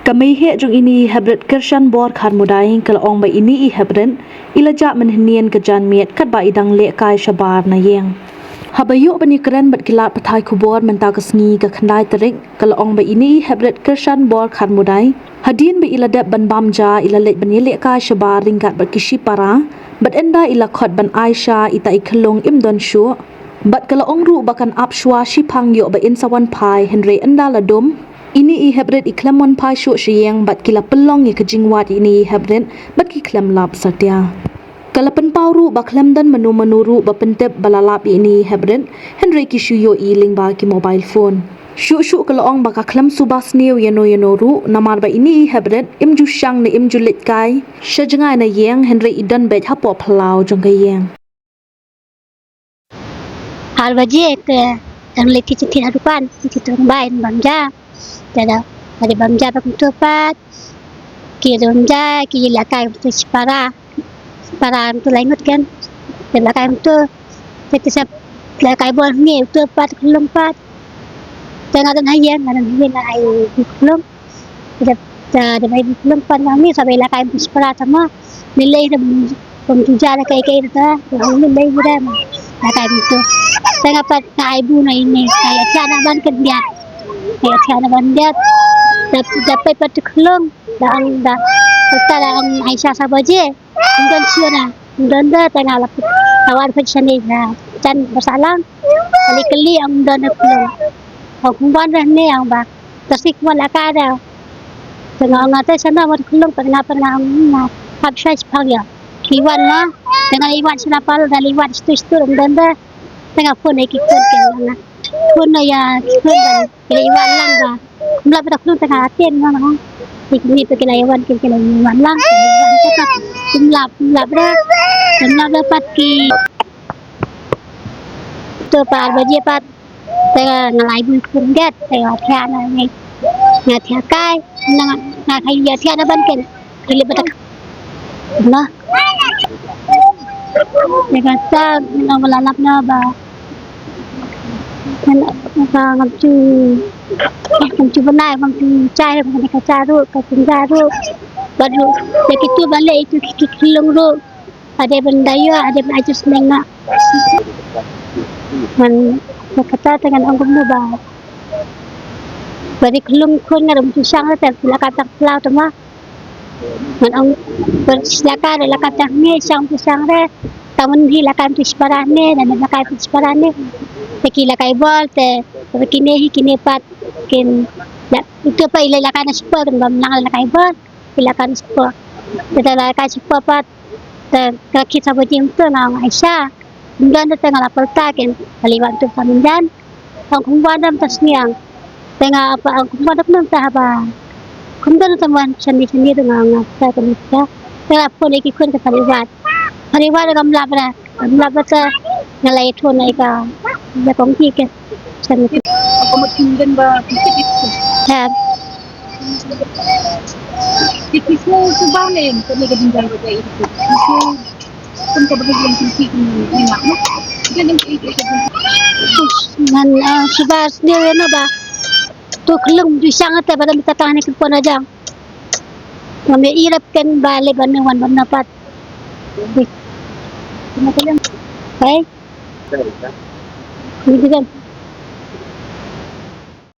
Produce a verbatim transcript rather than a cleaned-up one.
Ka mei heh jong ine i heprit Kyrshan Bor Kharmudai ka la ong ba ine i heprit i la jah mynhynnin ka janmiet katba i dang lehkai shabar na ïing. Haba ïoh ban ïakren bad ki lad pathai khubor mynta ka sngi ka khyndai tarik, ka la ong ba ine i heprit Kyrshan Bor Kharmudai, hadien ba i la dep ban bam ja, i la leit ban ïalehkai shabar ryngkat bad ki shipara, bad ynda i la khot ban ai sha ita i khyllung im don shuh. Bad ka la ong ruh ba kan ap shuwa shiphang ïoh ba in sa wan phai, hynrei ynda la dum, ine i heprit i khlem wan phai shuh sha ïing bad ki la pynlong ïa ka jingwad ïa ine i heprit bad ki khlem lap satia. Ka la pynpaw ruh ba khlem don mano mano ruh ba pyntip ba la lap ïa ine i heprit, hynrei ki shu ïohi lyngba ki mobile phone. Shuh shuh ka la ong ba ka khlem suba sniew ïano ïano ruh, namar ba ine i heprit im ju shang ne im ju leit kai sha jngai na ïing, hynrei i don beit hapoh phyllaw jong ka ïing. Ar baje te dang leit thied thied ha dukan, thied thied tang bai bam ja. Te da, da bam ja ba kumto pat. Ki bam ja, ki lehkai kumto shipara. Shipara kumto lai ngut kan. Te lehkai kumto. Te te sep lehkai bol ngi kumto pat, khyllung pat. Te nga don ha ïing, nga don ha ïing, nga ai khyllung. Da, da, da bai bam pat nga ngi sa bai lehkai bam shipara tama. Lei lei da bam ju ja da kai kai da. Lei lei da lehkai bam tu. Te nga pat nga ai bu na ine. Nga ïathiah na ban khyndiat. Nga ïathiah na ban khyndiat. Da, da peit pat tu khyllung. Da ong da. Peit da ong ai sha sa baje. Ym don shuh na. Ym don da te nga la peit. Awar peit shane na. Jan ba sahlang. Kali kali ong ym don da khyllung. Ong kumban da ne ong ba. Te sik wan la ka da. Te nga ong nga te shano wan khyllung pat nga pat nga ong nga hap shwa shiphang ïa. Ki wan la. Te nga la wan shna pal da la wan stu stu ym don da. Te nga phone ïa ki khun ki nga. Phone ïa ki khun da. Ki la wan lang ba. Ym lap da khyllung te nga la tem nga nga. Ki ni te ki la wan ki ki la wan lang. Ym lap ym lap da. Ym lap da pat ki. To pat baje pat. Te nga lai bun pun get, te nga thiah na ngai. Nga thiah kai, na nga, nga kai ïathiah na ban ken. Kili batak. Na. Te nga ta, na wala lap na ba. Te nga, ba ngam chu, ngam chu bnai, ngam chu chai, ngam chu ka cha ruh, ka chin cha ruh. Ba ruh, te kitu ba leh itu ki, ki, khyllung ruh. Ade ban da ïoh, ade ban ai ju sneng nga. Man, ïa kata te ngan ong kumno ba. Ba ri khyllung khun nga dang tu shang te, la ka tang plau te ma. Ngan ong, ba la ka, la ka tang ne, shang tu shang re. Tang man hi la ka tu shipara ne, dan la ka tu shipara ne. Te ki la kai bol, te, te kine hi kine pat, kin, la, itu pa i la ka na shipara, kin bam lang la kai bol. Ki la kan shuh. Te la kan shuh pat. Te ka khit sa ba jing te nga ong Aisha. Ym don te nga la pyrta ken. Ka la wan tu sa mynjan. Ong kumban dam ta sniang. Te nga pa ong kumban dam ta haba. Kum don te wan shane shane te nga ong ta ken ta. Te la phone ïa ki khun ka sa la wan. Pariwar ngam lap ra, ngam lap ra te nga la ïathuh na ïa ka, ïa kong ki ke. Sa nga. Ako mut kim den ba ki ki ki. Ha. Ki ki su su ba ne, ko ne ka din ba ba ki ki. Kum ka ba ki ki ki ki ni na. Ki den ki ki ki. Man, ah, suba sniaw ïa na ba. Tu khlung ju shang te ba da mita tang ne ki pon ajang. Ngam ïa i rep ken ba le ban ne wan ban na pat. Hai. Ni di kan.